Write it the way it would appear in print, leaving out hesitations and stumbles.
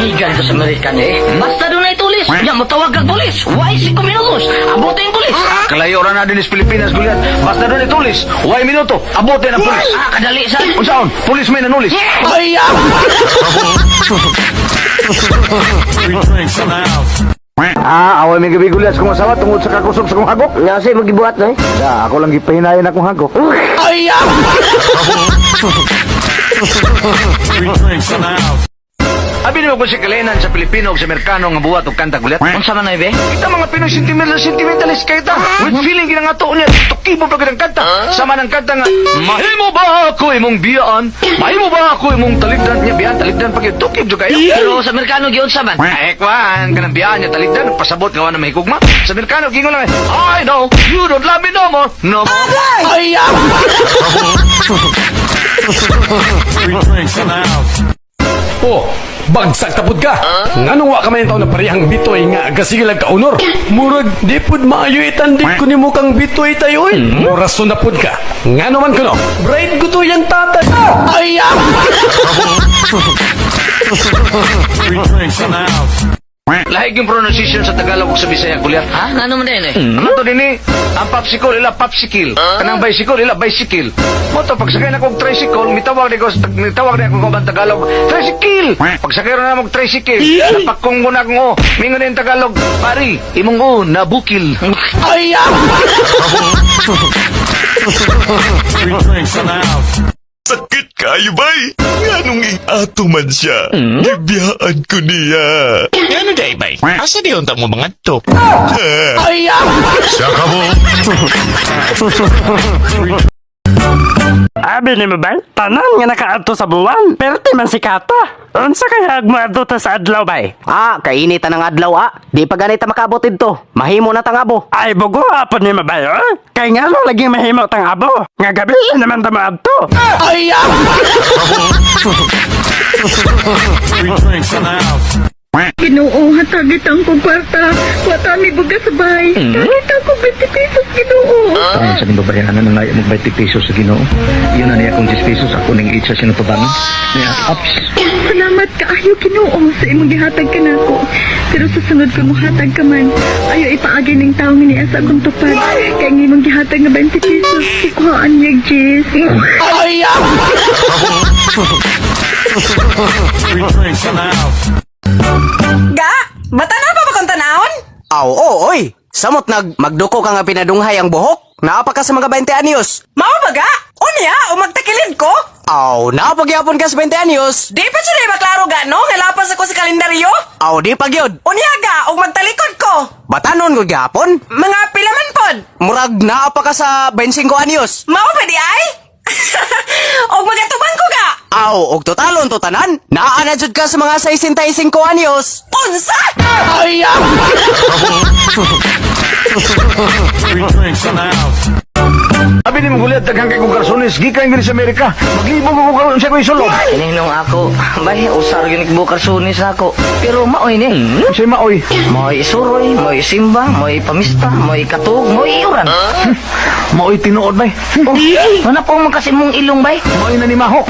Higan ko sa Amerikano eh. Basta dunay tulis. Nya motawag kag pulis. Way 5 minutos. Abote ang pulis. Kalayo ra na dinhi sa Pilipinas, Gulyat. Basta dunay tulis, way minuto, abote ng pulis. Ah, kadali sa. Unsaon? Pulis may nanulis. Ah, away may gabi, Gulyat, sa kong asawa tungod sa kakusog sa kong hagok. Nga say magibuhat no eh. Da, ako lang gipahinayan akong hagok. Abi nimo kung si kalenan sa Pilipino ug sa Amerikano nga buhat og kanta, Gulyat. Unsa man ay be? Kita mga Pinoy sentimental sentimentalist kay ta. With feeling gina nga to niya tukibo pa gid ang kanta. Sama ng kanta nga mahimo ba ako imong biyaan? Mahimo ba ako imong talikdan niya biyaan talikdan pa gyud tukib jud kayo. Pero sa Amerikano giunsa man? Ay, kwan, kanang biyaan niya talikdan, pasabot nga wala mahigugma. Sa Amerikano, gingon lang, I know, you don't love me no more, no more. Oh, bagsak tapod ka. Nganong wa ka man taon na parehang bitoy nga gasigilag ka honor? Murag di pud maayo itandig ko nimo kang bitoy tayo oy. Murason na pud ka. Ngano man kuno? Bride ko to yang tatay. Ay! Lahig yung pronunciation sa Tagalog ug sa Bisaya, Gulyat. Ha? Ngano man din eh? Ano to dinhi? Ang popsicle ila popsicle. Kanang bicycle ila bicycle. Mo to pagsakay na kog tricycle, mitawag ni ko mitawag ni ako kauban Tagalog, tricycle. Pagsakay ra na og tricycle, napakong ko na akong o. Mingon ni Tagalog, pari, imong o nabukil. Sakit kayo bay! Nganong ing-ato man siya? Gibiyaan ko niya. Ano day bay? Asa di unta mo mga to? Siya ka mo. Abi ni mo bay? Tanan nga nakaadto sa buwan. Perti man si Kata. Unsa kay mo adto ta sa adlaw bay? Ah, kainit ang adlaw ah. Di pa ganit ta makabot didto. Mahimo na tang abo. Ay bugo apod ni mo bay oh. Kay ngano lagi mahimo tang abo. Nga gabi naman ta moadto. Ginoo, hatagit ang kong kwarta. Wata mi bugas sa bahay. Kahit ako 20 pesos, Ginoo. Taon sa ning babayanan nang ngayon mag 20 pesos sa Ginoo. Iyon na niya akong 10 pesos ako ning itsa siya natabangan. Niya ups. Salamat kaayo, Ginoo, sa imong gihatag ka nako. Pero sa sunod ko hatag ka man, ayo ipaagi ning tawo nga niya sa akong tupad. Kay ang imong gihatag nga 20 pesos, ikuhaan niya, Jess. Ga, bata na pa ba kung tanawon? Aw, oo, oy. Samot nag magduko ka nga pinadunghay ang buhok. Naa pa ka sa mga 20 anyos. Mao ba ga? Unya, o magtakilid ko? Aw, naa pa gyapon ka sa 20 anyos. Di pa siya maklaro ga, no? Kailapas ako sa kalendaryo. Aw, di pa gyud. Unya ga, o magtalikod ko. Batanon ko gyapon. Mga pila man pod. Murag naa pa ka sa 25 anyos. Mao ba di ay? Og magatubang ko ga. Aw, og totalon to tanan. Naa na jud ka sa mga 65 anyos. Unsa? Abi ni mo Gulyat daghan kay kong karsones gikan gini sa Amerika. Maglibog ko karon sa ko isulod. Ininong ako, bay, usar gyud ni karsunis ako. Pero maoy ni. Unsay maoy? Maoy isuroy, maoy simba, maoy pamista, maoy katug, maoy iuran. Maoy tinuod bay. Oh, mana po man kasi mong ilong bay? Maoy na ni Maho.